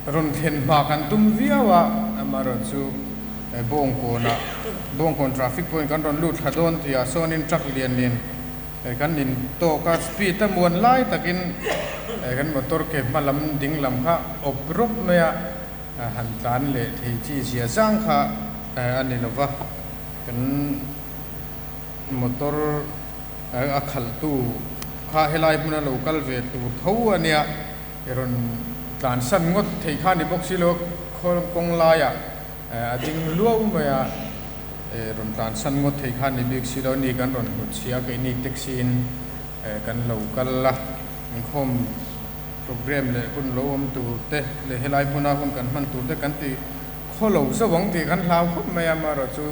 Rawn thlen hma kan tum viau a, amaherawhchu Bawngkawnah, Bawngkawn traffic point kan rawn lut thla dawn tihah sawnin truck lianin kan in tawk a, speed a muan lai takin kan motor ke hma lam ding lam kha awp rawp mai a, han tlan leh thei chi zia zang kha a ni lo va, kan motor a khalhtu kha helai hmuna lo kal ve tur tho a nia. I rawn tlansan ngawt thei kha ni bawk si lo, khaw kawng laiah a ding luau mai a, rawn tlansan ngawt thei kha ni bik si lo ni kan rawn hmu chhia keini taxi in kan lo kal a, inkhawm program leh hun lo awm tur te leh helai hmuna hun kan hman tur te kan ti khaw lo zauh ang tih kan hlau khawp mai a, amaherawhchu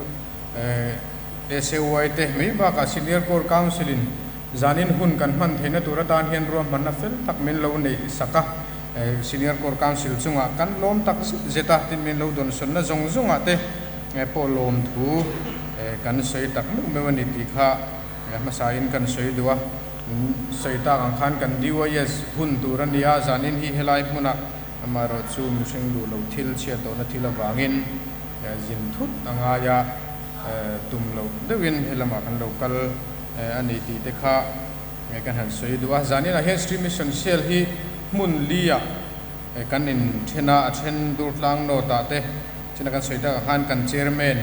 SAY te mai bakah Senior Core Council in Zanin hun kan hman theihna tur atan hian ruahmanna fel tak min lo neih sak a, Senior Core Council chungah kan lawm tak zet zet a, tin min lo dawnsawnna zawng zawngah te pawh lawm thu kan sawi tak meuh meuh a ni tih kha hmasain kan sawi duh a. Sawi tak ang khan kan DYS hun tur a ni a, zanin hi helai hmunah amaherawhchu mihring duh lo thil chhiat tawhna thil avangin zin thut a ngai a, tum loh deuhin helamah kan lo kal a ni tih te kha kan han sawi duh a. Zaninah hian Stream Mission Cell hi hmun li-ah kan inthen a, a then dur tlang note ah te china kan sawi takah khan kan Chairman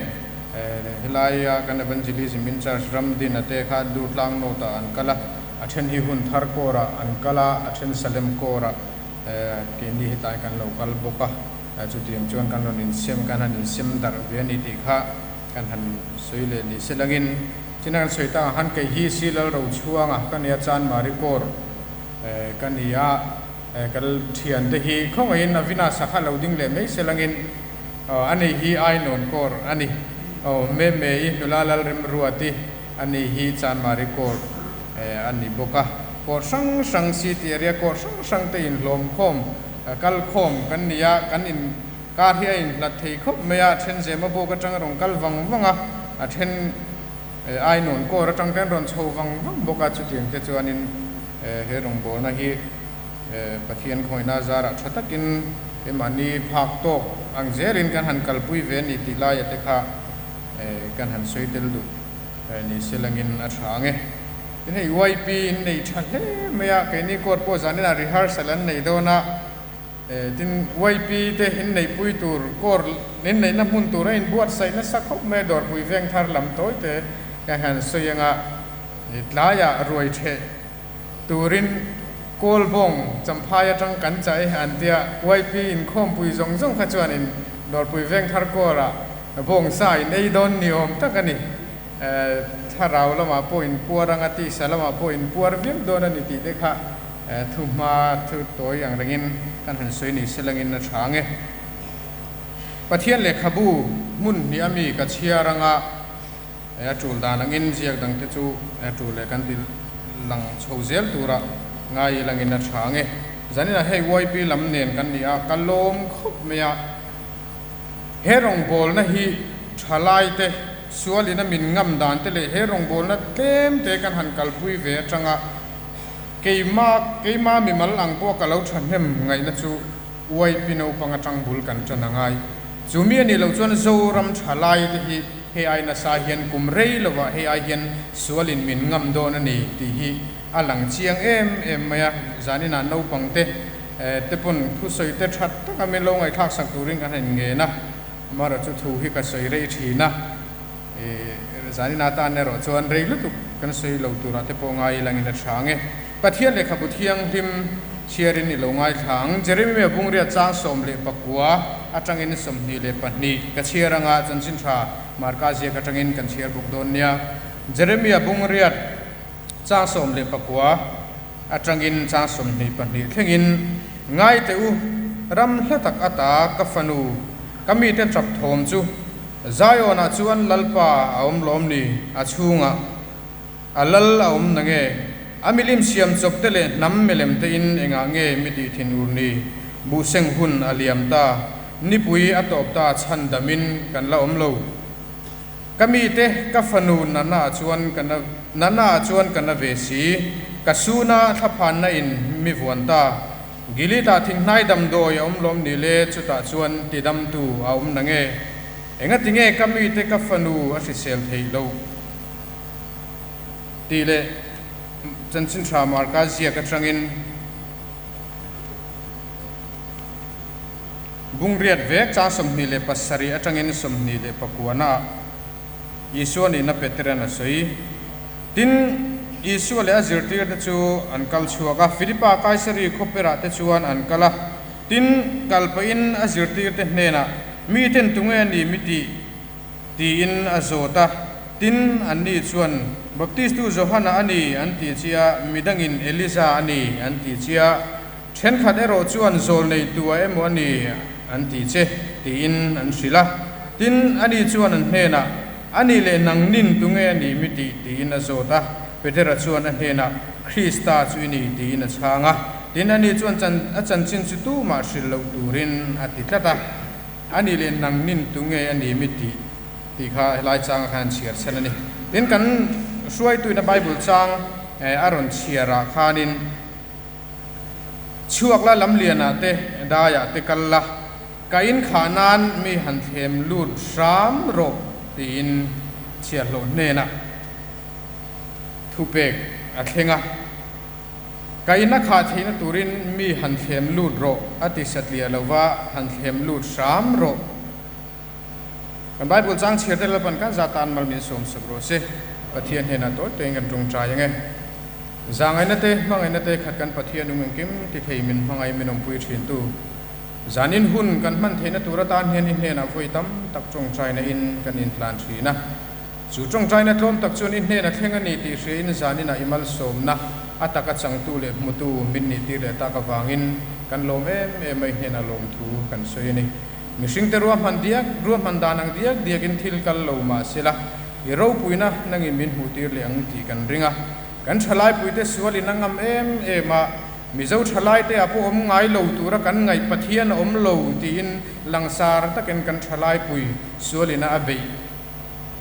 helaia kan Evangelism in charge Ramdina te kha dur tlang note ah an kal a, a then hi hun thar kawr ah an kal a, a then Salem kawr ah keini hetlai kan lo kal bawk a, chutiang chuan kan rawn insem kan han insem darh ve a ni tih kha kan han sawi leh ni se langin. China kan sawi tak ang khan kei hi Silal Rochhuanga ka nia Chanmari Kaur ka ni a, ka thiante hi khawngaihin Avinash-a kha lo ding leh mai se langin a nei hi Ainawn Kaur a ni. Aw Meme-i nula Lalremruati a nei hi Chanmari Kaur a ni bawk a. Kaur hrang hrang city area kaur hrang hrang te inhlawm khawm kal khawm kan ni a, kan in Kar hi a inhlat thei khawp mai a, a then Zema bawk atang a rawn kal vang vang a, a then Ainawn kawr atang te an rawn chho vang vang bawk a, chutiang te chuanin he rawngbawlna hi Pathian khawihna zarah tha takin keimahni phak tawk ang zelin kan han kalpui ve a ni tih laia te kha kan han sawi tel duh ni se langin a tha ang e. Tin hei YP in nei tha hle mai a, keini kawr pawh zaninah rehearsal an nei dawn a. Tin, YP te inneihpui tur kawr inneihna hmun tur a inbuatsaih nasa khawp mai a, dawrpui veng thar lam tawi te ka han sawi anga tlaiah ruai theh turin Kawlbawng Champhai atang kan chah e an tia, YP inkhawmpui zawng zawng kha chuanin dawrpui veng thar kawrah bawngsa in ei dawn ni awm tak a ni. Thlarau lamah pawh inpuar anga tisa lamah pawh inpuar viau dawn a ni tih te kha Thu hma thu tawi ang rengin kan han sawi ni se langin a tha ang e. Pathian lehkhabu hmun hnih ami ka chhiar anga a tul dan angin ziak dang te chu a tul leh kan ti lang chho zel tura ngai langin a tha ang e. Zaninah hei YP lam nen kan ni a, ka lawm khawp mai a. He rawngbawlna hi thalai te sualin a min ngam dan te leh he rawngbawlna tlem te kan han kalpui ve atanga Keima, keima mimal ang pawh ka lo thahnem ngaihna chu YP naupang atang bul kan tan a ngai. Chu mi a nih loh chuan Zoram tha lai te hi hei ai nasa hian kum rei lovah hei ai hian sualin min ngam dawn a ni tih hi a lang chiang em em mai a. Zaninah naupang te te pawn thusawi te that taka min lo ngaihthlak sak turin kan han ngen a, amaherawhchu thu hi ka sawi rei thin a. Zanin atan erawh chuan rei lutuk kan sawi lo turah te pawh ngai ilangin a tha ang e. Pathian lehkhabu thianghlim chhiarin i lo ngaithla ang. Jeremia bungria chang 19 atangin 22 ka chhiar anga chanchin tha Marka ziak atangin kan chhiar bawk dawn nia. Jeremia bungriat chang 19 atangin chang 22 thlengin ngai teh u, ram hla tak ata ka fanu ka mite tap thawm chu Zion-ah chuan Lalpa a awm lawm ni? A chhungah a lal a awm na nge? A milim siam chawp te leh hnam milem te in engah nge mi tih thin ur ni? Buhseng hun a liam ta, nipui a tawp ta chhan damin kan la awm lo. Ka mite ka fanu Nana chuan ka na Nana chuan ka na ve si, ka suna thlaphanna in mi vuan ta. Gilead-ah thinghnai damdawi a awm lawm ni le? Chutah chuan tidamtu a awm na nge? Engati nge ka mite ka fanu a hrisel theih loh? Tih leh chanchin tha Marka ziak atangin Bungriat vek chang 27 atangin 29 ah Isua nihna Peteran a sawi. Tin, Isua leh a zirtirte chu an kal chhuak a, Filipa Kaisari khawperah te chuan an kal a. Tin, kal pahin a zirtirte hnenah, Miten tunge a ni mi tih? Tiin a zawt a. Tin, anni chuan, Baptistu Johana a ni, an ti chia, midangin Elija a ni, an ti chia. Thenkhat erawh chuan zawl neitu a emaw a ni, an ti che, tiin an hrilh a. Tin, ani chuan an hnenah, A nih leh nang nin tunge a ni mi tih? tiin a zawt a. Petera chuan a hnenah, Krista chu i ni, tiin a chhang a. Tin, ani chuan a chanchin chu tumah hrilh loh turin a ti tlat a. A nih leh nang nin tunge a ni mi tih? Tih kha helai changah khan an chhiar chhan a ni. Tin, kan hruaituina Bible chang a rawn chhiarah khanin, Chhuak la lamlianah te daiah te kal la, ka inkhah nan mi han thlem lut hram rawh tiin chhiahhlawh hnenah thupek a thleng a. Ka in a khah theihna turin mi han thlem lut rawh a ti satliah lova han thlem lut hram rawh. Kan Bible chang chhiar te Lalpan kan za tan mal min sawm sak rawh se. Pathian hnenah tawi tawiin kan tawngtai ang e. Zangaihna te, hmangaihna te khat kan Pathian nung engkim ti thei min hmangaih min awmpui thin tu. Zanin hun kan hman theihna tur atan hian i hnenah vawi tam tak tawngtaina in kan inhlan thin a. Chu tawngtaina tlawm tak chuan i hnena thleng a ni tih hriain zaninah i malsawmna a taka changtu leh hmutu min nih tir leh tak avangin kan lawm em em a i hnenah lawmthu kan sawi a ni. Mihringte ruahman diak, ruahman dan ang diak diakin thil kal lo mah sela, i ropuina nangin min hmuhtir leh ang tih kan ring a. Kan thalaipuite sualin a ngam em em a, Mizo thalaite ah pawh awm ngai lo tura kan ngaih Pathian a awm lo tiin langsar takin kan thalaipui sualina a beih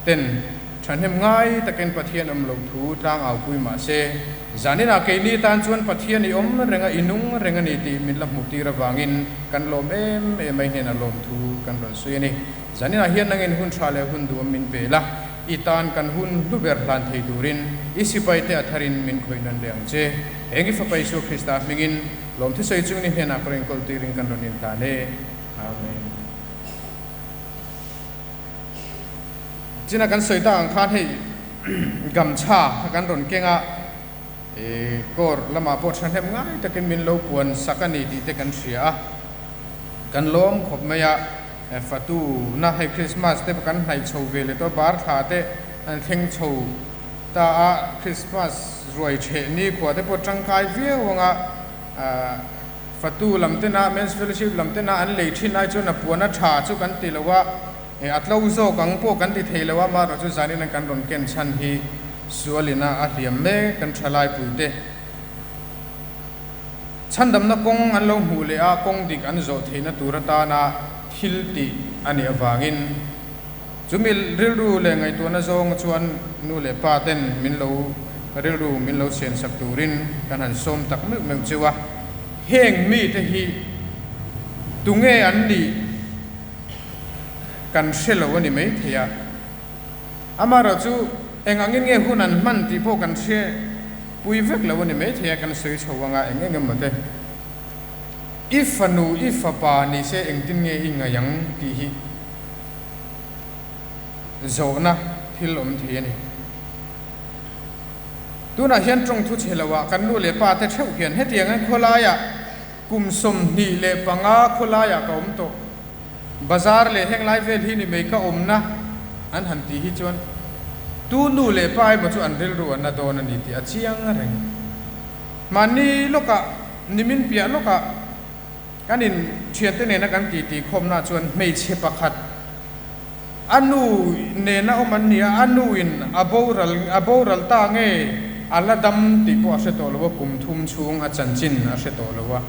ten thahnem ngai takin Pathian awm loh thu tlangaupui mah se, zaninah keini tan chuan Pathian i awm reng a, i nung reng a ni tih min la hmuhtir avangin kan lawm em em a, i hnenah lawm thu kan rawn sawi a ni. Zaninah hian nangin hun tha leh hun duhawm min pe la, i tan kan hun hlu ber hlan thei turin i sipaite a tharin min khawih nawn leh ang che. Heng i Fapa Isua Krista hmingin lawmthu sawi chungin i hnenah ka rawn inkawl turin kan rawn inhlan e. Amen. China kan sawi tak ang khan hei gamchha kan rawn keng a, kawr lamah pawh thahnem ngai takin min lo puan sak a ni tih te kan hria a, kan lawm khawp mai a, fatu na hei Christmas te pawh kan hnaih chho ve leh tawh a, bar thla te an thleng chho ta a, Christmas ruai theh nikhua te pawh tangkai viau ang a. Fatu lam tena Men's Fellowship lam tena an lei thin ai chuan a puan a tha chu kan ti lo a, a tlo zawk ang pawh kan ti thei lo a, amaherawh chu zanin kan rawn ken chhan hi sualina a hliam mek kan tha laipuite chhandamna kawng an lo hmuh leh a kawng dik an zawh theihna tur atana thil tih a nih avangin chumi rilru leh ngaihtuahna zawng chuan nu leh pa ten min lo rilru min lo siansak turin kan han sawm tak meuh meuh cheu a. Heng mite hi tunge an nih kan hre lo a ni maithei a. Amaherawh chu eng angin nge hun an hman tih pawh kan hre pui vek lo a ni maithei a, kan sawi chho anga eng eng emaw te. I fanu, i fapa ni se engtin nge i ngaih ang tih hi zawhna thil awm thei a ni. Tunah hian tawng thu chhe loah kan nu leh pa te theuh hian hetiang hian khawlaiah kum 25 khawlaiah ka awm tawh. Bazar leh heng lai vel hi ni mai ka awmna an han tih hi chuan tu nu leh pa emaw chu an rilru an la dawn a ni tih a chiang reng. Mahni lawkah nimin piah lawkah kan in thiante nena kan titi khawmna chuan hmeichhe pakhat A nu nena awm an ni a, a nu in a boral a boral ta nge a la dam tih pawh a hre tawh lo a, kum thum chhung a chanchin a hre tawh lo a.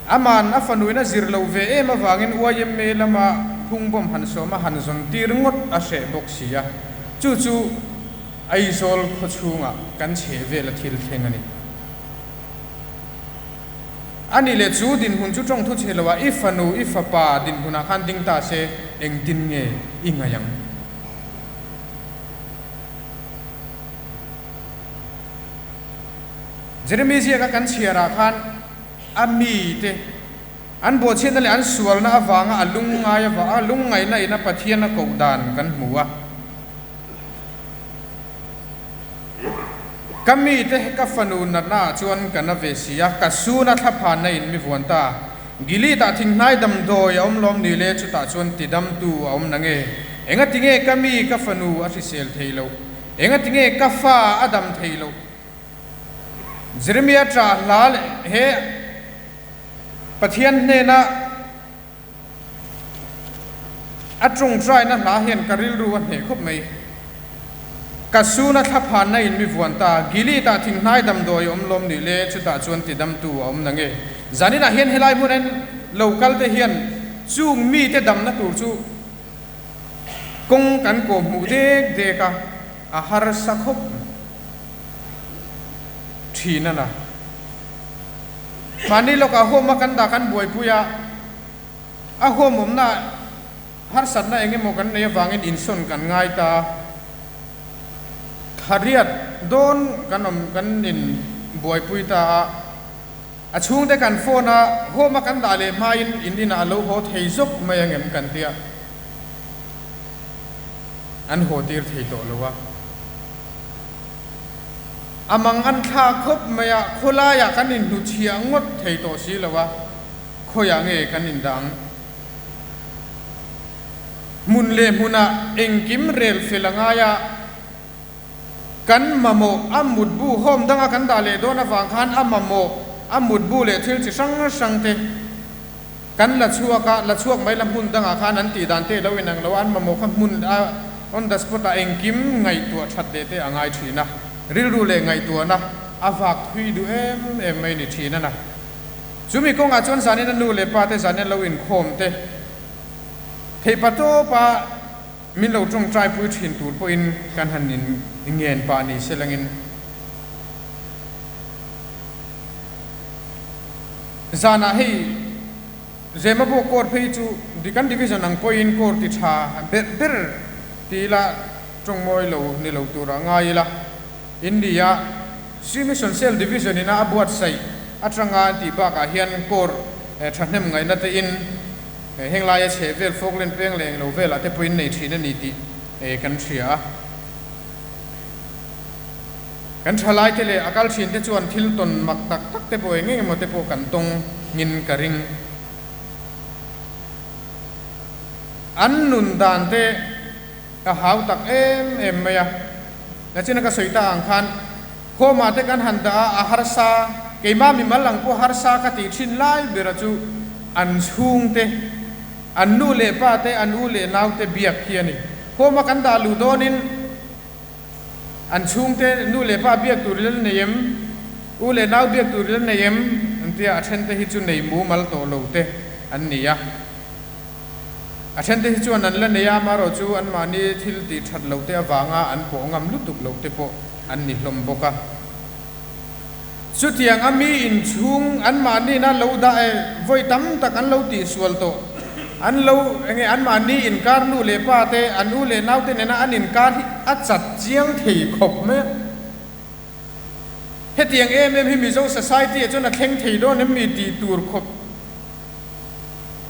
Aman a fanuin a zir loh ve em avangin YMA lama phungbawm han sawm a han zawn tir ngawt a hreh bawk si a, chu chu Aizawl khaw chhungah kan chheh vela thil thleng a ni. A nih leh chu dinhmun chu tawng thu chhe loah i fanu, i fapa dinhmunah khan ding ta se engtin nge i ngaih ang? Jeremy ziaka kan chhiarah khan a mite an bawhchhiatna leh an sualna avanga a lungngai avanga lungngaihna ina Pathian a koh dan kan hmu a. Ka mite ka fanu natna ah chuan ka na ve si a, ka suna thlaphanna in mi vuan ta. Gilead ah thinghnai damdawi a awm lawm ni le, chutah chuan tidamtu a awm na nge? Engati nge ka mi ka fanu a hrisel thei loh? Engati nge ka fa a dam thei loh? Jeremia ṭah hla leh he Pathian hnena A tawngtaina hla hian ka rilru a hneh khawp mai. Ka suna thlaphanna in mi vuan ta, Gilead ah thinghnai damdawi a awm lawm ni le, chutah chuan tidamtu a awm na nge? Zaninah hian helai hmun en lo kal te hian chung mite damna tur chu kawng kan kawm hmuh dek dek a, a harsa khawp thin a na. Mahni lawkah home a kan dah kan buaipui a, a home awmna harsatna eng emaw kan nei avangin insawn kan ngai ta a, thariat dawn kan awm kan in buaipui ta a, a chhungte kan phone a, home a kan dah leh hmain in inah a lo haw thei zawk mai angem kan tia, an haw tir thei tawh lo a. A mang an thla khawp mai a, khawlaiah kan inhnuchhiah ngawt thei tawh si lo a, khawiah nge kan indang? Hmun leh hmunah engkim rel fel a ngai a, kan mamawh a mutbu home danga kan dah leh dawn avang khan a mamawh a mutbu leh thil chi hrang hrang te kan la chhuak a, la chhuak mai la hmun dangah khan an tih dan te lo inang lo a, an mamawh kha hmun a on the spot ah engkim ngaihtuah that leh te a ngai thin a. Rilru leh ngaihtuahna a vak thui duh em em mai ni thin a na. Chumi kawngah chuan zanin a nu leh pa te zanin lo inkhawm te theih pa tawp a min lo tawngtai pui thin tur pawhin kan han in ngen pah ni se langin zanah hei Zemabawk court phei chu kan division ang pawhin court ti tha ber ber ti ila Tawng mawi lo ni lo tur a ngai ila. India Sri Mission Cell Division ina a buatsaih atanga an tih bakah hian Corps thahnem ngaihna te in heng laia chheh vel Falkland peng leh englo velah te pawhin nei thin a ni tih kan hria a. Kan thalai te leh a kal thin te chuan thil tawn mak tak tak te pawh eng eng emaw te pawh kan tawng ngin ka ring. An nun dan te. Ka hau tak em em mai a. Nachina ka sawi ta ang khan khawmah te kan han dah a, a harsa, keimah mimal ang pawh harsa ka tih thin lai bera chu an chhungte, an nu leh pa te, an u leh nau te biak hi a ni. Khawma kan dah luh dawnin an chhungte nu leh pa biak tur ila nei em, u leh nau biak tur ila nei em an tia a thente hi chu nei mumal tawh lo te an ni a. A thente hi chuan an la nei a, amaherawh chu anmahni thil tih that loh te avanga an pawh ngam lutuk loh te pawh an ni hlawm bawk a. Chutiang a mi inchhung anmahniin a lo dah e, vawi tam tak an lo tihsual tawh, an lo enge anmahni inkar nu leh pa te, an u leh nau te nena an inkar hi a chat chiang thei khawp mai a. Hetiang em em hi Mizo society ah chuan a thleng thei dawn em mi tih tur khawp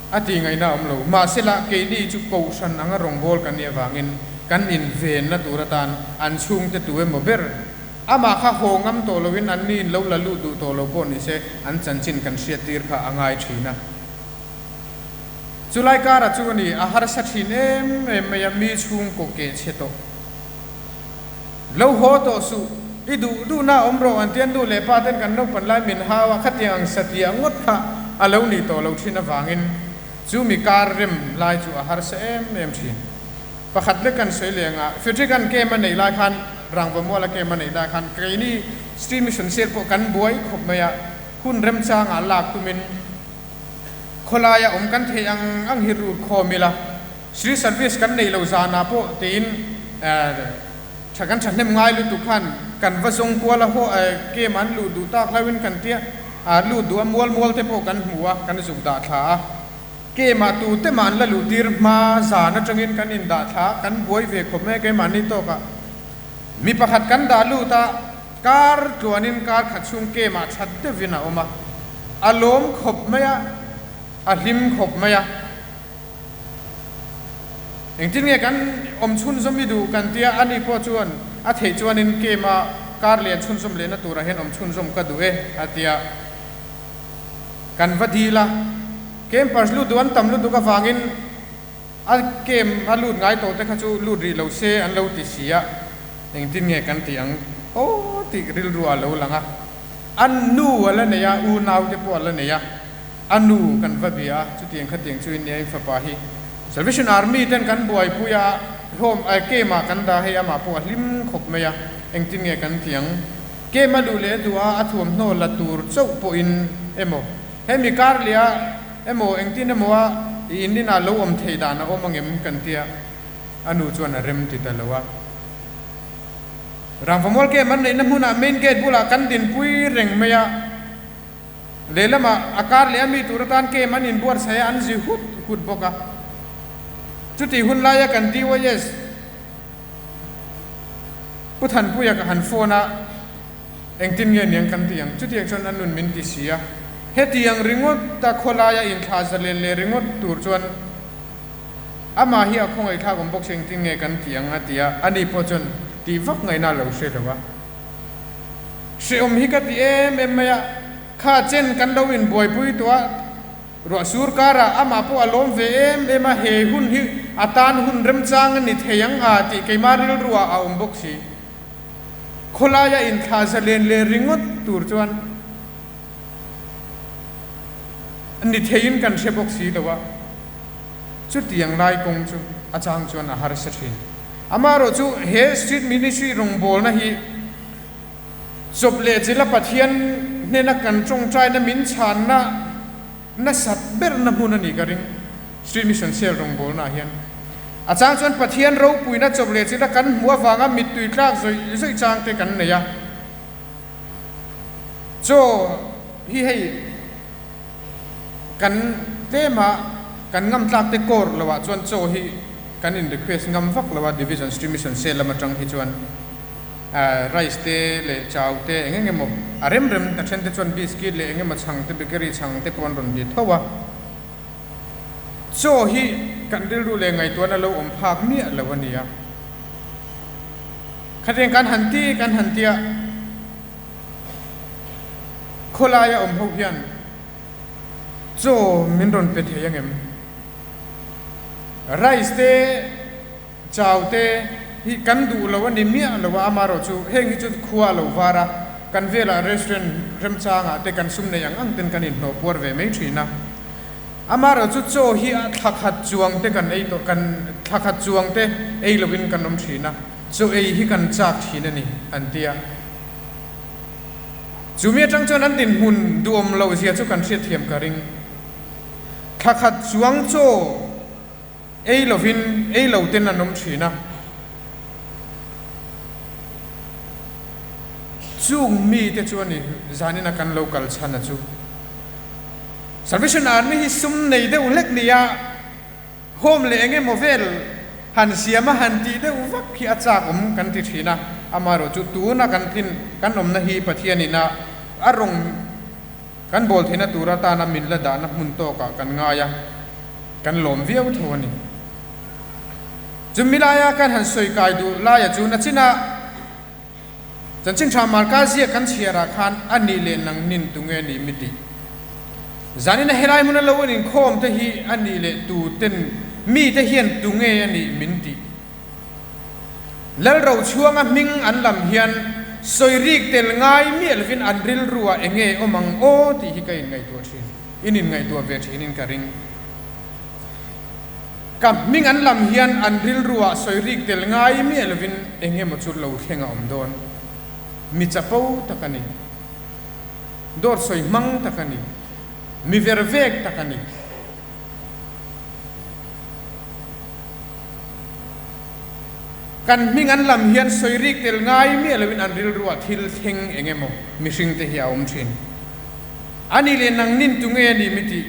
A tih ngaihna a awm lo. Mahsela, keini chu Kohhran anga rawngbâwl kan nih avângin kan invenna tûr atân an chhûngte tu emaw ber amah kha haw ngam tawh loin an niin lo la lut duh tawh lo pawh ni se an chanchin kan hriattîr kha a ngai ṭhîn a. Chulai kârah chu a ni, a harsa ṭhîn êm êm mai a, mi chhûngkaw keh chhe tawh. Lo haw tawh suh, i duh duhna awm rawh an tia nu leh pa ten kan naupan lai min hau a, khatiang ang satliah ngawt kha a lo nih tawh lo thin avangin chu mi kar rem lai chu a harsa em em thin. Pakhat lek kan sawi leh anga Frederick-a'n camp a neih lai khan Rangvamuala camp a neih lai khan keini Street Mission Cell pawh kan buai khawp mai a, hun remchangah lak tumin khawlaia awm kan theih ang ang hi rut khawm ila, Sri service kan neih lo zanah pawh tiin tha kan thahnem ngai lutuk khan kan va zawng kual a haw game an luh duh tak hlauhin kan tia. A lut duh a, mual mual te pawh kan hmu a, kan zuk dah thla a. Kemah tu te mah an la luh tir hma zan atangin kan indah thla a, kan buai ve khawp mai a keimahni tawkah. Mi pakhat kan dah lut a, kar tluanin kar khat chhung kemah that deuhin a awm a, a lawm khawp mai a, a hlim khawp mai a. Engtin nge kan awm chhunzawm i duh kan tia, ani pawh chuan a theih chuanin kema kar lian chhunzawm lehna turah hian awm chhunzawm ka duh e a tia. Kan va dil a, campers lut duh an tam lutuk avangin a camp a lut ngai tawh te kha chu lut rih lo se an lo ti si a, engtin nge kan tih ang aw tih rilru a lo lang a. A nu a la nei a, unau te pawh a la nei a, a nu kan va bia a, chutiang khatiang chu in nia fapa hi Salvation Army ten kan buaipui a, home ai camp ah kan dah hei amah pawh a hlim khawp mai a, engtin nge kan tih ang? Camp a luh leh a duh a, a thuamhnaw la tur chauh pawhin emaw, hemi kar leh ah emaw engtin emaw a i in inah lo awm theih dan a awm angem kan tia, a nu chuan a rem ti ta lo a. Rangvamual camp an neihna hmunah main gate bulah kan dinpui reng mai a, lehlamah a kar leh a mi tur atan camp an inbuatsaih a, an zi hut hut bawk a. Chutih hun laia kan DYS Pu Thanpuia ka han phone a, engtin nge niang kan ti ang? Chutiang chuan a nun min ti si a, hetiang ringawt a khawlaia inthlah zalen leh ringawt tur chuan amah hi a khawngaihthlak awm bawk si engtin nge kan ti ang a ti a, ani pawh chuan tih vak ngaihna a lo hre lo a. Hrehawm hi ka ti em em mai a, kha chen kan lo inbuaipui tawh a, Ruah sur karah amah pawh a lawm ve em em a, he hun hi a tan hun remchang a ni thei ang a tih keimah rilruah a awm bawk si. Khawlaia inthlah zalen leh ringawt tur chuan ni theiin kan hre bawk si lo a, chutiang lai kawng chu a chang chuan a harsa thin. Amaherawh chu he Street Ministry rawngbawlna hi Chawp leh chila Pathian hnena kan tawngtaina min chhanna nasat berna hmun a nih ka ring. Street Mission Cell rawngbawlnaah hian a chang chuan Pathian ropuina chawp leh chila kan hmuh avanga mittui tlak zawih zawih chang te kan nei a. Chaw hi hei kan tlema kan ngam tlak te kawr loah chuan chaw hi kan in request ngam vak lo a Division Street Mission Cell lam atang hi chuan. Rice te leh chau te eng eng emaw a rem rem a then te chuan biscuit leh eng emaw chhang te bakery chhang te pawh an rawn ti tho a. Chaw hi kan rilru leh ngaihtuahna lo awm phak miah lo a ni a. Khatiang kan han ti kan han tia khawlaia awm ho hian chaw min rawn pe thei angem? Rice te. Chau te hi kan duh lo a ni miah lo a, amaherawh chu heng hi chu khua a lo var a, kan velah restaurant remchangah te kan sum nei ang ang ten kan inhnawh puar ve mai thin a. Amaherawh chu chaw hi a thla khat chuang te kan ei tawh, kan thla khat chuang te ei lovin kan awm thin a, chaw ei hi kan chak thin a ni an ti a. Chumi atang chuan an dinhmun duhawm loh zia chu kan hriatthiam ka ring. Thla khat chuang chaw. Ei lovin ei lo ten an awm thin a. Chung mite chu a ni zanin a kan lo kal chhan a chu. Salvation Army hi sum nei deuh hlek nia home leh eng emaw vel han siam a han tih deuh vak hi a chak awm kan ti thin a. Amaherawh chu tuna kan tlin kan awmna hi Pathianin a a rawng kan bawl theihna tur atana min la dahna hmun tawkah kan ngai a. Kan lawm viau tho a ni. Chumi laia kan han sawi kai duh laia chu nachina Chanchin Tha Marka ziak kan chhiarah khan a nih leh nang nin tunge ni mi tih. Zanina helai hmuna lo an inkhawm te hi a nih leh tu ten mi te hian tunge a nih min tih. Lalrochhuanga hming an lam hian sawi rik tel ngai miah lovin an rilruah enge awm ang aw tih hi ka inngaihtuah thin. In inngaihtuah ve thinin ka ring. Ka hming an lam hian an rilruah sawi rik tel ngai miah lovin eng emaw chu lo thleng a awm dawn. Mi chapo tak a ni. Dawt sawi hmang tak a ni. Mi ver vek tak a ni. Kan hming an lam hian sawi rik tel ngai miah lovin an rilruah thil thleng eng emaw mihringte hi a awm thin. Ani leh nangnin tunge a ni mi tih?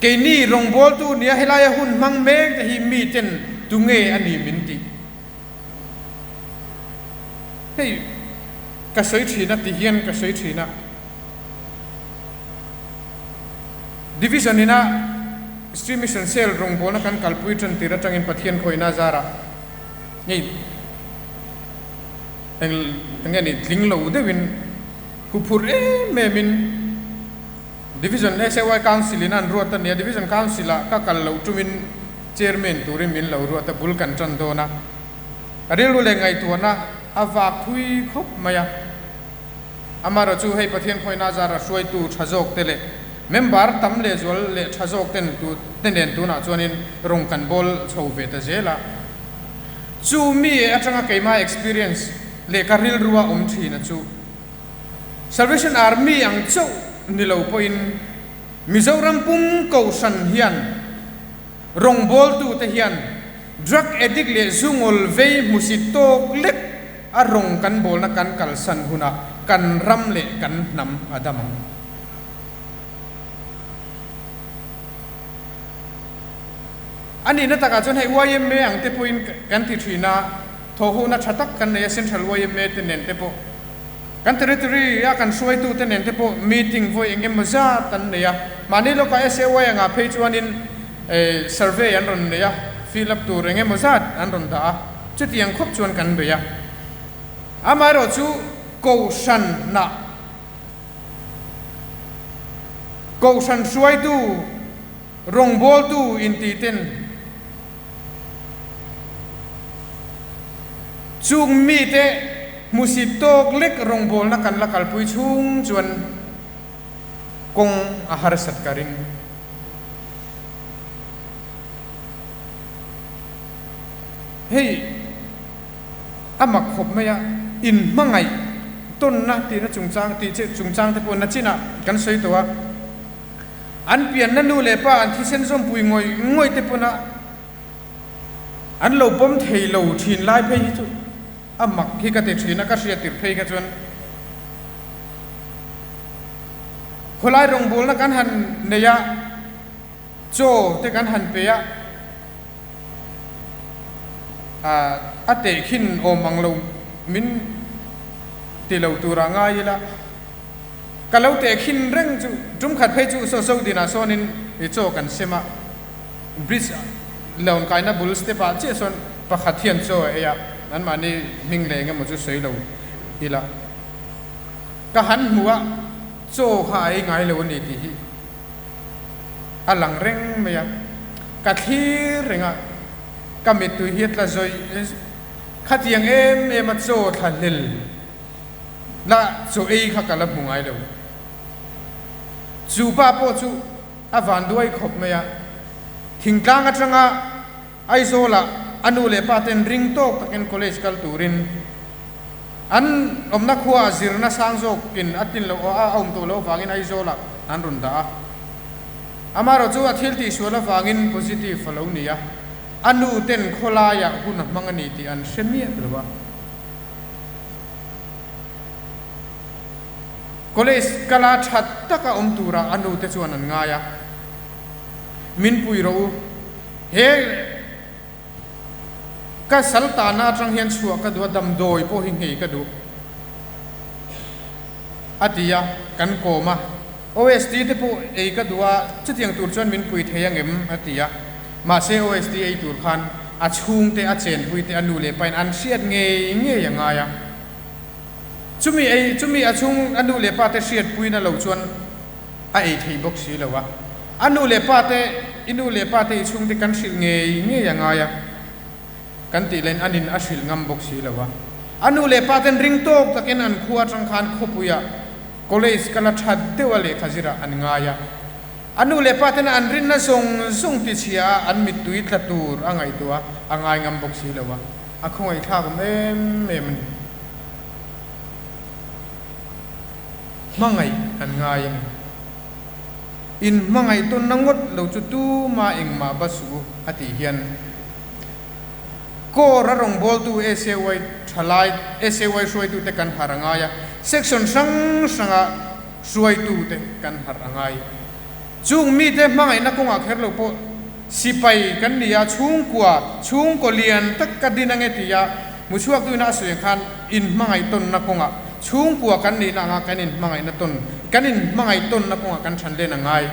Keini rawngbawltu nia helaia hun hmang mek te hi miten tunge a ni min tih? Hei ka sawi thin a ti hian ka sawi thin a. Division ina Stream Mission Cell rawngbawlna kan kalpui tan tir atangin Pathian khawihna zarah hei eng enge ni tling lo deuhin huphurh em em in Division SAY Council in an ruat a nia, Division Council ah ka kal loh tumin Chairman turin min lo ruat a, bul kan tan dawn a, ka rilru leh ngaihtuahna a vak thui khawp mai a. Amaherawh chu hei Pathian khawihna zara hruaitu tha zawk te leh member tam leh zual leh tha zawk ten tu te nen tunah chuanin rawng kan bawl chho ve ta zel a. Chu mi atanga keimah experience leh ka rilrua awm thin a chu Salvation Army ang chauh ni lo pawhin Mizoram pum kohhran hian rawngbawltute hian drug addict leh zu ngawl vei hmusit tawk lek a rawng kan bawlna kan kalsan hunah kan ram leh kan hnam a dam ang. A nihna takah chuan hei yma ang te pawhin kan ti thin a, thawhhona tha tak kan nei a, Central yma te nen te pawh, kan territory a kan hruaitu te nen te pawh meeting vawi eng emaw zat an nei a, mahni lawkah SAY angah phei chuanin survey an rawn nei a, fill up tur eng emaw zat an rawn dah a. Chutiang khawp chuan kan bei a. Amaherawh chu Kohhranah Kohhran hruaitu, rawngbawltu intiten chung mite hmusit tawk lek rawngbawlna kan la kalpui chhung chuan kawng a harsat ka ring. Hei a mak khawp mai a, in hmangaih tawnna tihna chungchang tih che chungchang te pawh nachinah kan sawi tawh a, an pianna nu leh pa an thisen zawmpui ngawih ngawih te pawn a an lo pawm thei lo thin lai phei hi chu a mak hi ka ti thin a, ka hriat tirh phei kha chuan khawlai rawngbawlna kan han nei a. Chaw te kan han pe a, a tehkhin awm ang lo min ti lo tura ngai ila, ka lo tehkhin reng chu tum khat phei chu saw saw dinah sawnin i chaw kan sem a, bridge lawn kaina bul step ah chiah sawn pakhat hian chaw a ei a, anmahni hming leh engemaw chu sawi lo ila, ka han hmu a, chaw kha a ei ngai lo a ni tih hi. A lang reng mai a, ka thlir reng a, ka mittui hi a tla zawih khatiang em em a chaw thla hlel la chaw ei kha ka la hmu ngai lo. Chu pa pawh chu a van duai khawp mai a, thingtlang atanga Aizawlah a nu leh pa ten ring tawk takin college kal turin an awmna khuaah zirna sang zawkin a tin loh a awm tawh loh avangin Aizawlah an rawn dah a. Amaherawh chu a thil tihsual avangin positive a lo ni a, a nu ten khawlaiah hun a hmang a ni tih an hre miah lo a. College kala tha taka awm turah a nu te chuan an ngai a, Min pui rawh u. He ka sal tahna atang hian chhuah ka duh a, damdawi pawh hi nghei ka duh, a ti a, kan kawm a. OST te pawh ei ka duh a, chutiang tur chuan min pui thei angem? a ti a. Mahse OST ei tur khan a chhungte, a chenpuite, a nu leh pain an hriat ngei ngei a ngai a. Chumi ei, chumi a chhung a nu leh pate hriatpuina lo chuan a ei thei bawk si lo a. A nu leh pa te, i nu leh pa te i chhungte kan hrilh ngei ngei a ngai a, kan tih laiin anin a hrilh ngam bawk si lo a. A nu leh pa ten ring tawk takin an khua atang khan khawpuiah college ka la that deuh a lehkha zirah an ngai a. A nu leh pa tena an rinna zawng zawng tichhia a an mittui tla tur a ngaihtuah a, a ngai ngam bawk si lo a. A khawngaihthlak awm em em a ni. Hmangaih an ngai a ni. In hmangaih tawnna ngawt lo chu tuma engmah ba suh u a tih hian Corps a rawngbawltu SAY thalai, SAY hruaitute kan harh a ngai a, section hrang hranga. Hruaitute kan harh a ngai. Chung mite hmangaihna kawngah kher lo pawh sipai kan ni a, chhungkua, chhungkaw lian tak ka din ange tia hmuchhuaktuina a sawi ang khan inhmangaih tawnna kawngah chhungkua kan nihna anga kan inhmangaihna tawn, kan inhmangaih tawnna kawngah kan than len a ngai.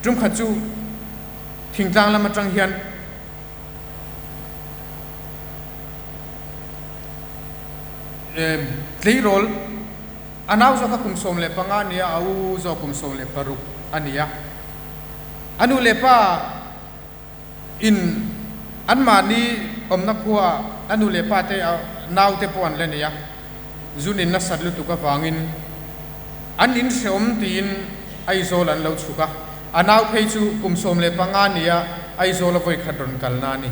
Tumkhat chu thingtlang lam atang hian Tleirawl a nau zawk a kum 15 a ni a, a u zawk kum 16 a ni a. A nu leh pa in anmahni awmna khua a nu leh pa te nau te pawh an la nei a, zun in nasat lutuk avangin an in hreawm tiin Aizawl an lo chhuk a. A nau phei chu kum 15 a ni a, Aizawl a vawikhat rawn kalna a ni.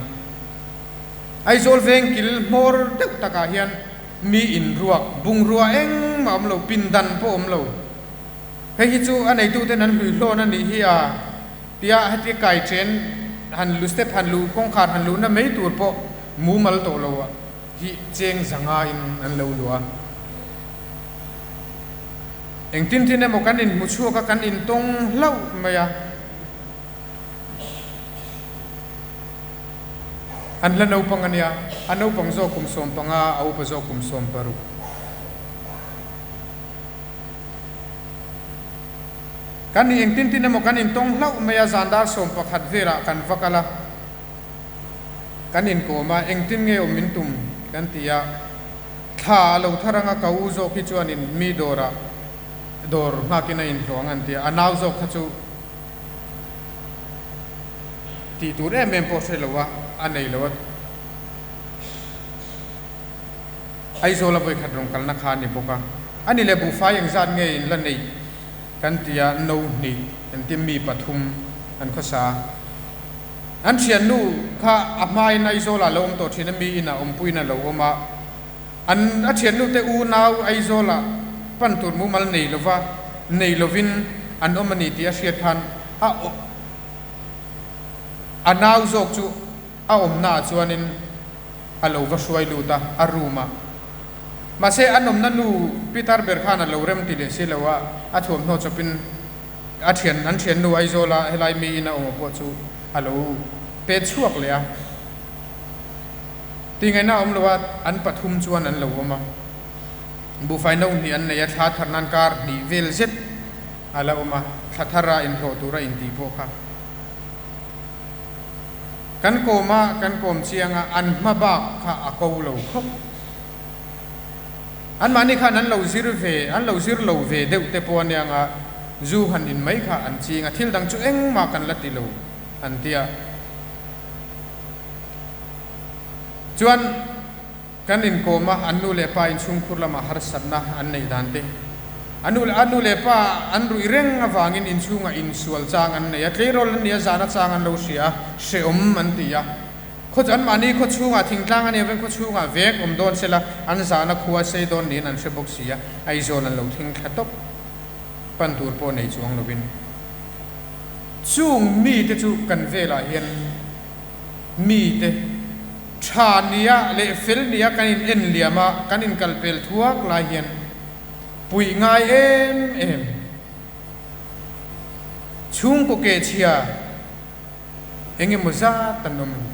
Aizawl veng kil hmawr deuh takah hian mi inruak, bungrua engmah awm lo, pindan pawh awm lo. Hei hi chu a neituten an hluihlawn a nih hi a tia hetia kai chen han lu step han luh kawngkhar han luhna mai tur pawh mumal tawh lo hi cheng zanga in an lo luah a. Engtin tin emaw kan inhmu chhuak a, kan intawng hlauh mai a. An la naupang a nia, a naupang zawk kum 15, a upa zawk kum 16. Kan nih engtin tin emaw kan intawng hlauh mai a, zan dar 11 velah kan va kal a, kan inkawm a, engtin nge awm min tum kan ti a, thla a lo thar anga ka u zawk hi chuanin mi dawrah dawr nghakin a inhlawh ang an ti a, a nau zawk kha chu Tih tur em em pawh hre lo a, a nei lo a. Aizawl a vawikhat rawn kalna kha a ni bawk a. A ni leh buhfai engzat nge in la neih kan ti a, no hnih an ti mi pathum an khawsa a. An thiannu kha a hmain Aizawlah a lo awm tawh thin a, mi inah awmpuiin a lo awm a. An a thiannu te unau Aizawlah pan tur mumal nei lova nei lovin an awm a ni tih a hriat khan a a nau zawk chu a awmna ah chuanin a lo va hruai lut a, a room ah. Mahse an awmna nu Pitar ber khan a lo rem ti leh si lo a, a thuamhnaw chawpin a thian an thiannu Aizawla helai mi in a awm pawh chu a lo pe chhuak leh a. Tingaihna a awm lo a, an pathum chuan an lo awm a. Buhfai no hnih an nei a, thla thar nan kar hnih vel zet a la awm a, thla thara inhlawh tura intih pawh kha. Kan kawm a, kan kawm chiang a, an hma bak kha a ko lo khawp. Anmahni khan an lo zir ve, an lo zir lo ve deuh te pawh aniang a, zu han in mai kha an ching a, thil dang chu engmah kan la ti lo an ti a. Chuan kan inkawm a, an nu leh pa inchhungkhur lamah harsatna an neih dan te, a nu a nu leh pa an ruih reng avangin inchhungah insual chang an nei a, tleirawl an ni a, zahna chang an lo hria a, hrehawm an ti a. Khaw anmahni khaw chhungah thingtlang a nih avangin khaw chhungah vek awm dawn sela, an zahna khua sei dawn niin an hre bawk si a, Aizawl an lo thing thla tawp pan tur pawh nei chuang lovin. Chung mite chu kan velah hian mite tha nia leh fel nia kan in en liam a, kan in kal pel thuak lai hian puih ngai em em. Chhungkaw ke chhia eng emaw zat an awm a ni.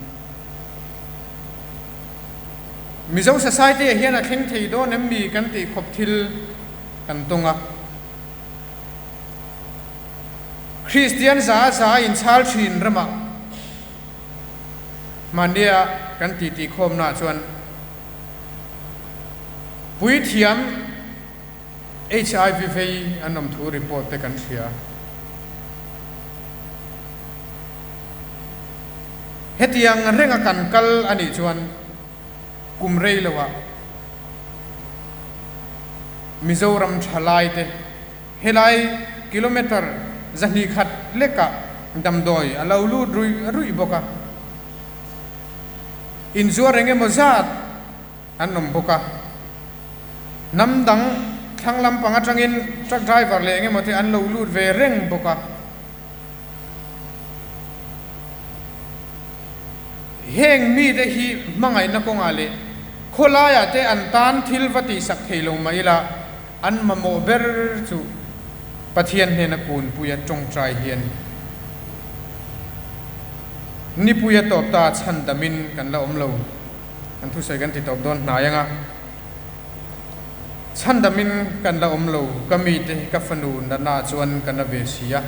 Mizo society ah hian a thleng thei dawn em mi kan tih khawp thil kan tawng a. Kristian za za a inchhal thin ramah mahnia kan titi khawmnaah chuan puithiam HIV vei an awm thu report te kan hria. Hetiang renga kan kal a nih chuan kum rei loah Mizoram thalai te Helai kilometre 200 lekah damdawi a lo lut ruih ruih bawk a, inzuar eng emaw zat an awm bawk a. Hnam dang thlang lampang atangin truck driver leh eng emaw te an lo lut ve reng bawk a. Heng mite hi hmangaihna kawngah leh khawlaiah te an tan thil va tihsak thei lo mah ila. an mamawh ber chu Pathian hnena kunpuia tawngtai hi a ni. Nipuia tawp ta chhandamin kan la awm lo. Kan thusawi kan ti tawp dawn hnai anga chhandamin kan la awm lo. Ka mite hi ka fanu natna ah chuan ka na ve si a.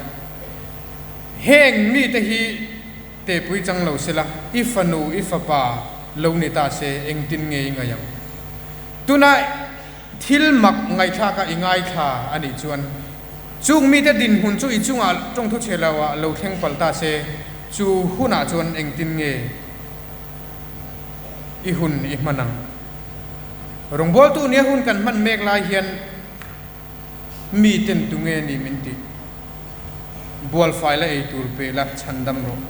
Heng mite hi Tehpui chang lo sela, i fanu, i fapa lo ni ta se engtin nge i ngaih ang? Tuna thil mak ngaihthlaka i ngaithla a nih chuan chung mite dinhmun chu i chungah tawngthu chhe lo ah lo thleng palh ta se, chu hunah chuan engtin nge i hun i hman ang? Rawngbawltu nia hun kan hman mek lai hian Mi ten tu nge ni min tih? Bualfai la ei tur pe la chhandam rawh.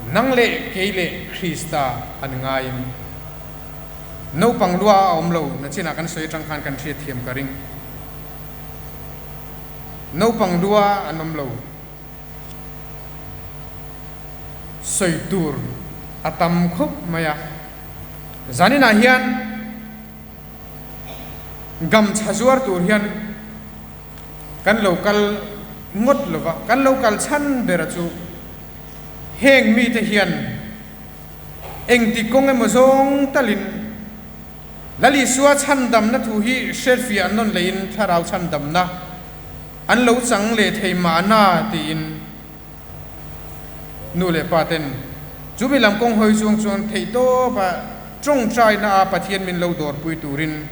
Nang leh kei leh Krista an ngai a ni. Naupang lua a awm lo na chinah kan sawi atang khan kan hriatthiam ka ring. Naupang lua an awm lo. Sawi tur a tam khawp mai a. Zaninah hian. Gamchha zuar tur hian kan lo kal ngawt lo va, kan lo kal chhan bera chu heng mite hian engti kawng emaw zawng talin Lal Isua chhandamna thu hi hriatfiah an nawn leiin thlarau chhandamna an lo chang leh thei mahna tiin Nu leh pa ten chu mi lam kawng hawi chung chuan theihtawp a tawngtaina a Pathian min lo dawrpui turin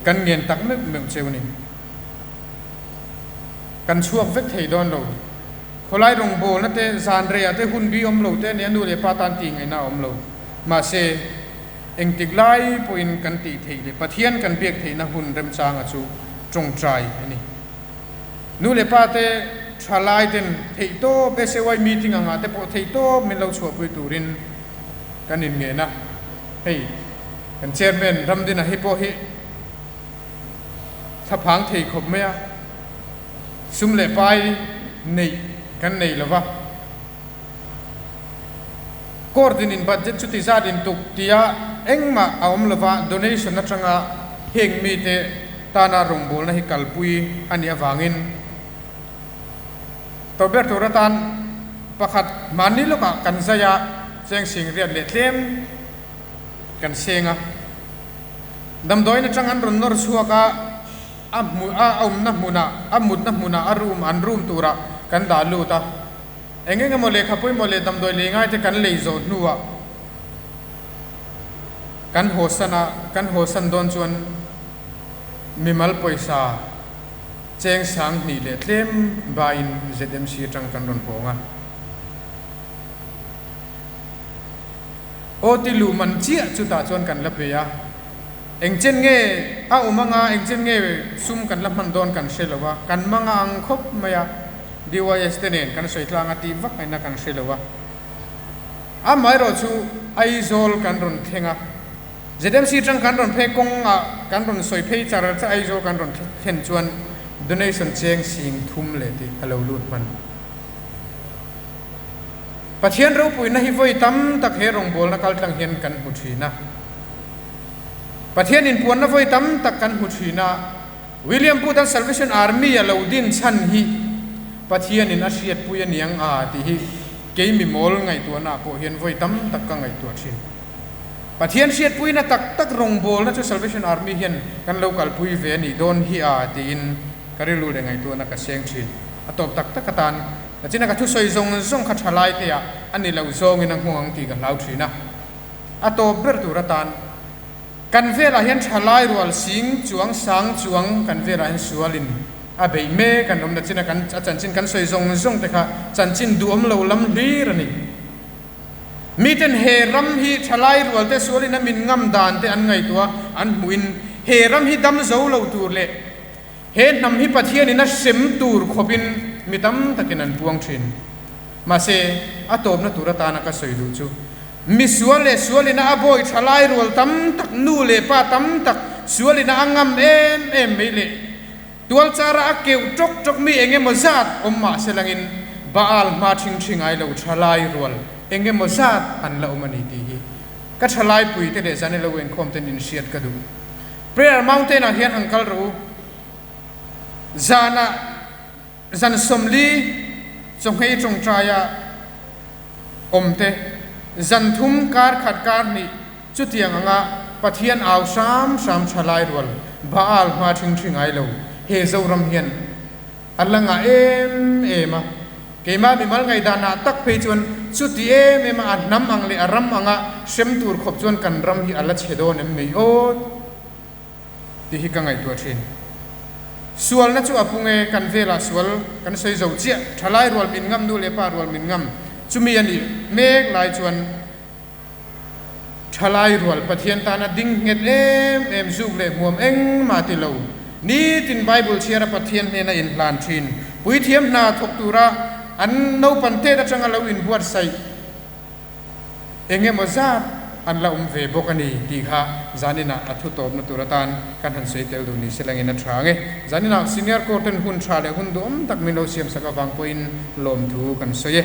kan ngen tak meuh meuh cheu ni. Kan chhuak vek thei dawn lo. Khawlai rawngbawlna te, zan reiah te hun bi awm lo te nia nu leh pa tan tih ngaihna a awm lo. Mahse, engtik lai pawhin kan tih theih leh Pathian kan biak theihna hun remchanga chu tawngtai a ni. Nu leh pa te thalai ten theihtawp SAY meeting angah te pawh theihtawp min lo chhuahpui turin kan inngen a, hei kan chairman Ramdina hi pawh hi thlaphang thei khawp mai a, sum leh pai neih kan nei lo va, court in in budget chuti zat in tuk tia engmah a awm lo va, donation atanga heng mite tana rawngbawlna hi kalpui a nih avangin tober tur atan pakhat mahni lawkah kan zai a, cheng sing riat leh tlem kan seng a. Damdawiin atang an rawn nawr chhuak a, a hmu a awmna hmunah, a mutna hmunah a room an room turah kan dah lut a. Eng eng emaw lehkha pawimawh leh damdawi lei ngaite kan lei zawh hnuah Kan hawsan a, kan hawsan dawn chuan mimal pawisa cheng sang hnih leh tlem baiin ZMC atang kan rawn hawng a. Aw ti luh man chiah chutah chuan kan la pe a, engchen nge a awm anga engchen nge sum kan la hman dawn kan hre lo a, kan mang a ang khawp mai a, DYS te nen kan sawi tlang a tih vak ngaihna kan hre lo a. Amaherawh chu Aizawl kan rawn thleng a, ZMC atang kan rawn phei kawngah kan rawn sawi phei char char Aizawl kan rawn thlen chuan donation cheng sing thum leh tih a lo lut hman. Pathian ropuina hi vawi tam tak he rawngbawlna kaltlang hian kan hmu thin a. Pathian inpuanna vawi tam tak kan hmu thin a, William Booth-a'n Salvation Army a lo din chhan hi Pathianin a hriatpui a niang a tih hi Kei mi mawl ngaihtuahna ah pawh hian vawi tam tak ka ngaihtuah thin. Pathian hriatpuina tak tak rawngbawlna chu Salvation Army hian kan lo kalpui ve a nih dawn hi a tiin ka rilru leh ngaihtuahna ka seng thin. A tawp tak tak atan nachina ka thusawi zawng zawng kha tha lai te ah a ni loh zawngin a nghawng ang tih ka hlau thin a. A tawp ber tur atan Kan velah hian thalai rual sing chuang sang chuang kan velah hian sualin a beih mek an awm nachin a kan a chanchin kan sawi zawng zawng te kha chanchin duhawm lo lam hlir a ni. Miten he ram hi thalai rual te sualin a min ngam dan te an ngaihtuah an hmuhin he ram hi dam zo lo tur leh he hnam hi Pathianin a hrem tur khawpin mi tam takin an puang thin. Mahse a tawpna tur atana ka sawi duh chu Mi sual leh sualina a bawi tha lai rual tam tak, nu leh pa tam tak sualina a ngam em em mai leh tual chara a keuh tawk tawk mi eng emaw zat awm mah se langin Baal hma thing thi ngai lo tha lai rual eng emaw zat an la awm a ni tih hi ka tha laipui te leh zan ilo inkhawm ten inhriat ka duh. Prayer Mountain ah hian han kal rawh u. Zanah zan 40 chawhmei tawngtaia awm te, zan thum kar khat kar hnih chutiang anga Pathian au hram hram tha lai rual Baal hma thing thi ngai lo he Zoram hian a la ngah em em a. Keimah mimal ngaihdanah tak phei chuan chuti em em a a hnam ang leh a ram anga hrem tur khawp chuan kan ram hi a la chhe dawn em mai aw tih hi ka ngaihtuah thin. Sualna chu a pung e, kan velah sual kan sawi zo chiah, thalai rual min ngam, nu leh pa rual min ngam, chumi a nih mek lai chuan thalai rual Pathian tana ding nghet em em zuk leh hmuam engmah ti lo, nitin Bible chhiara Pathian hnena inhlan thin, puithiam hna thawk tura an naupan tet atanga lo inbuatsaih Eng emaw zat an la awm ve bawk a ni tih kha zaninah a thu tawpna tur atan kan han sawi tel duh ni se langin a tha ang e. Zaninah Senior Court-in hun tha leh hun duhawm tak min lo siamsak avang pawhin lawmthu kan sawi e.